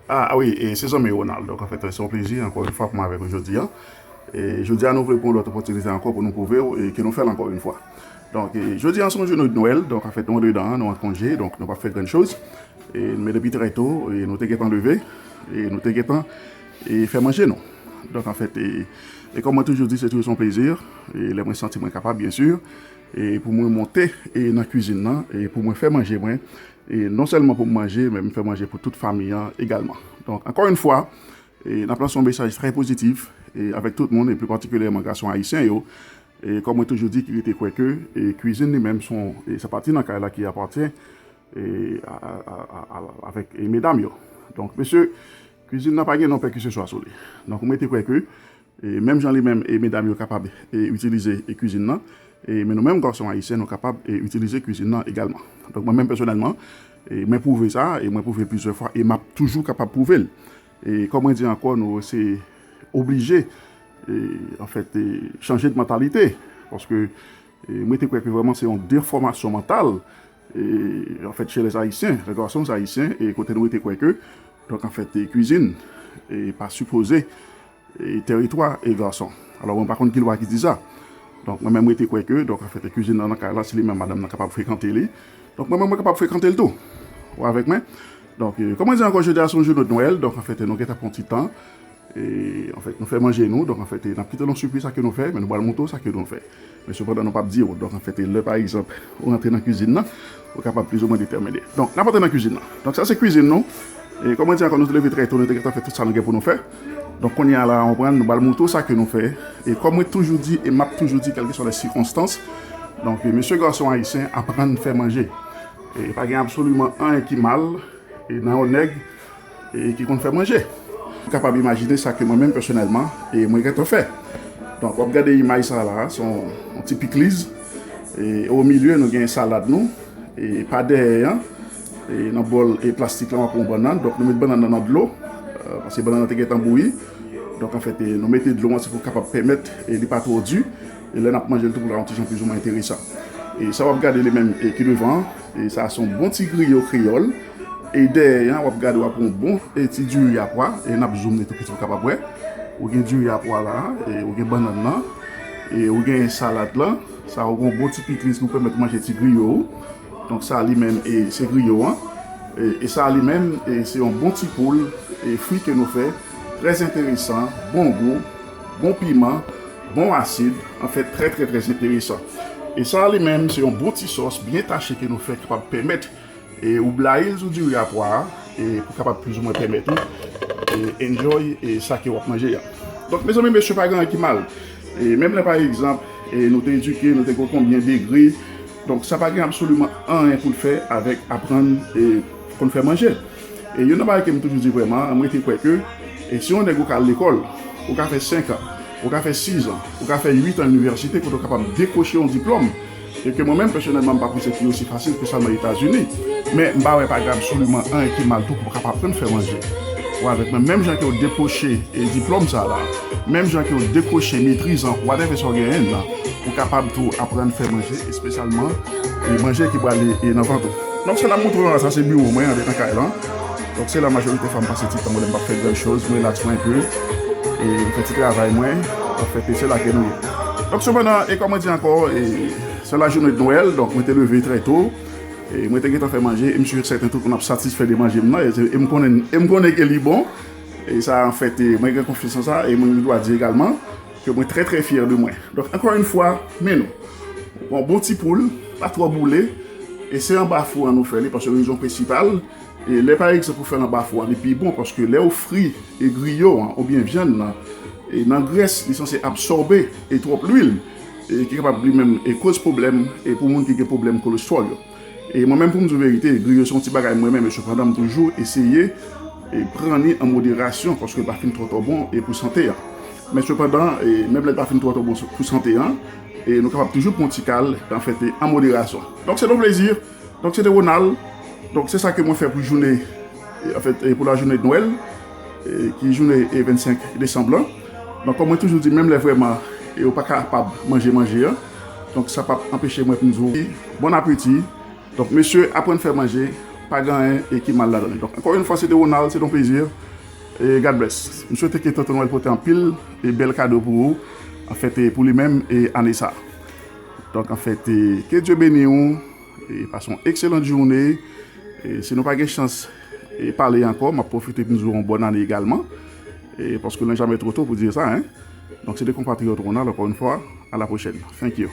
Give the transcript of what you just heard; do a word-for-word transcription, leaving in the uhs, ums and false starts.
Ah, ah wi, e se zanmi Ronald. Donk, anfèt, se yon plezi ankò yon fwa pou mwen avèk ou jodi a. E jodi a, nou vle pran lòt opòtinite ankò pou nou pwouve w e ke nou fè l ankò yon fwa. Donk, e jodi a, se yon jounen de Nwèl. Donk, anfèt, nou andedan, nou an konje, donk nou p ap fè grann choz. E, men depi trè to, e nou te gentan leve, e nou te gentan e fè manje nou. Donk, anfèt, e, e kòm mwen toujou di, se toujou yon plezi, e lè mwen santi mwen kapab, byen si, e pou mwen monte e nan kwizin nan, e pou mwen fè manje mwen, e non sèlman pou m manje, men m fè manje pou tout fanmi an egalman. Donk, ankò yon fwa, e n ap lanse yon mesaj trè pozitif, e avèk tout moun, e pli patikilyèman gason ayisyen yo, e kòm mwen toujou di, ki rete kwè ke, e kwizin li menm, se yon, e sa pati nan kay la ki apatyen, e a, a, a, a, a, avèk, e medam yo. Donk, mesye, kwizin nan pa gen non pèkiseswa sou li. Donk, ou mete kwè ke, e menm jan li menm, e medam yo kapab, e itilize, e kwizin nan, e men nou menm gason ayisyen, nou kapab, e itilize kwizin nan egalman. Donk, mwen menm pèsonèlman, e mwen pwouve sa, e mwen pwouve plizyè fwa, e m ap toujou kapab pwouve l. E kòm mwen di ankò, nou se oblije, e anfèt, e chanje de mantalite, paske, e mwen te kwè ke vrèman se yon defòmasyon mantal, e anfèt, chez les Haïtiens, les garçons haïtiens, e kote nou te kwè ke, donk, anfèt, e kwizin, e pa sipoze, e teritwa, e gason. Alò, mwen pa konn ki lwa ki di sa. Donk, mwen menm, mwen te kwè ke, donk, anfèt, e kwizin nan, nan kay la, se li menm madanm nan kapab frekante li. Donk, mwen menm, mwen kapab frekante l tou. Ou avèk mwen? Donk, e, kòm mwen di ankò, jodi a, se yon jounen de Nwèl. Donk, anfèt, nou gentan pran ti tan. E, anfèt, nou fè manje nou. Donk, anfèt, e n ap kite l yon sipriz sa ke nou fè, men nou pral montre w sa ke nou fè. Men sepandan, nou p ap di w. Donk, anfèt, e lè, pa egzanp, ou rantre nan kwizin nan, ou kapab plizoumwen detèmine. Donk, n ap antre nan kwizin nan. Donk, sa se kwizin nou. E kòm mwen di ankò, nou te leve trè to, nou te gentan fè tout sa nou gen pou nou fè. Donk, kounye a la, ou konprann, nou pral montre w sa ke nou fè. E kòm mwen toujou di, e m ap toujou di, kèlkeswa lè sikonstans, donk, e mesye gason ayisyen, aprann fè manje. E pa gen absoliman anyen ki mal, e nan yon nèg, e ki konn fè manje. Ou kapab imajine sa ke mwen menm pèsonèlman, e mwen gentan fè. Donk, w ap gade imaj sa la, se yon, yon ti pikliz. E o milye, nou gen salad nou. E pa dèyè an, e nan bòl, e plastik la, w ap pran yon bannann. Donk, nou met bannann nan nan dlo, e, paske bannann nan te gentan bouyi. Donk, anfèt, e nou mete dlo an, se pou kapab pèmèt, e li pa twò di. E lè n ap manje l tou, pou l yon ti jan plizoumwen enteresan. E sa w ap gade li menm, e ki devan an, e sa se yon bon ti griyo kreyòl. E dèyè an, w ap gade, w ap pran yon bon, e ti diri a pwa, e n ap zoom li tou piti pou w kapab wè. Ou gen diri a pwa la, e ou gen bannann nan, e ou gen salad lan, sa ou gen yon bon ti pikliz pou pèmèt manje ti griyo ou. Donk sa li menm, e se griyo an. E, e sa li menm, e se yon bon ti poul, e fri ke nou fè, trè enteresan, bon gou, bon piman, bon asid, anfèt, trè, trè, trè enteresan. E sa li menm, se yon bon ti sòs byen tache ke nou fè, kapab pèmèt, e ou blayi l sou diri a pwa a, e pou kapab plizoumwen pèmèt ou, e enjoy, e sa ke w ap manje a. Donk, mezanmi, mesye, pa gen anyen ki mal. E menm lè, pa egzanp, e nou te edike, nou te gen konbyen degre, donk, sa pa gen absoliman anyen pou l fè avèk aprann e konn fè manje. E youn nan bagay ke m toujou di vrèman, m rete kwè ke, e si yon nèg ou ka al lekòl, ou ka fè senk an, ou ka fè sis an, ou ka fè uit an inivèsite kote ou kapab dekwoche yon diplòm, e ke mwen menm, pèsonèlman, m pa panse ki osi fasil ke sa nan Etazini. Men m pa wè pa gen absoliman anyen ki mal tou pou w kapab aprann fè manje. Ou avèk mwen, menm jan ke w dekwoche e diplòm sa la, menm jan ke w dekwoche metriz an, whatever sa w genyen nan, ou kapab tou aprann fè manje, espesyalman e manje ki prale e nan vant ou. Donk, sa n ap montre w la, sa se biwo mwen, andedan kay lan. Donk, se la majorite fwa m pase ti tan mwen lè m p ap fè gran choz, m relax mwen enpe, e m fè ti travay mwen, anfèt, e se la ke nou ye. Donk, sepandan, e kòm mwen di ankò, e se la jounen de Nwèl, donk, mwen te leve trè to, e mwen te gentan fè manje, e m si sèten tout moun ap satisfè de manje m nan, e se, e m konnen, e m konnen ke li bon, e sa, anfèt, e mwen gen konfyans nan sa, e mwen gen dwa di egalman ke mwen trè, trè fyè de mwen. Donk, ankò yon fwa, men nou. Yon bon ti poul, pa twò boule, e se anba fou an nou fè li, paske rezon prensipal, e lè pa egzanp ou fè l anba fou an, li pi bon, paske lè ou fri e griyo an, oubyen vyann nan, e nan grès, li sanse absòbe e twòp lwil, e ki kapab li menm e koz pwoblèm, e pou moun ki gen pwoblèm kolestwòl yo. E mwen menm, pou m di w verite, griyo se yon ti bagay mwen menm, e sepandan m toujou eseye e pran li an moderasyon, paske l pa fin twò twò bon e pou sante an. Men sepandan, e menm lè l pa fin twò twò bon pou sante an, e nou kapab toujou pran yon ti kal, anfèt, e an moderasyon. Donk, se yon plezi. Donk, se te Ronald. Donk, se sa ke mwen fè pou jounen, e, anfèt, e pou lajounen de Nwèl, e ki jounen, e vennsenk desanm lan. Donk, kòm mwen toujou di, menm lè vrèman, e ou pa kapab manje manje an, donk, sa p ap anpeche mwen pou m di w bon apeti. Donk, mesye, aprann fè manje, Pa gen anyen e ki mal ladan li. Donk, encore une fois, se te Ronald, se te yon plezi. E God bless. M swete ke Tonton Nwèl pote anpil e bèl kado pou ou, anfèt, e pou li menm, e ane sa. Donk, anfèt, e ke Dye beni ou, e pase yon ekselan jounen. E si nou pa gen chans e pale ankò, m ap pwofite pou m di w yon bòn ane egalman. E paske il n'est jamais trop tôt pour dire ça, hein. Donk, se te konpatriyòt Ronald, encore une fois, à la prochaine. Thank you.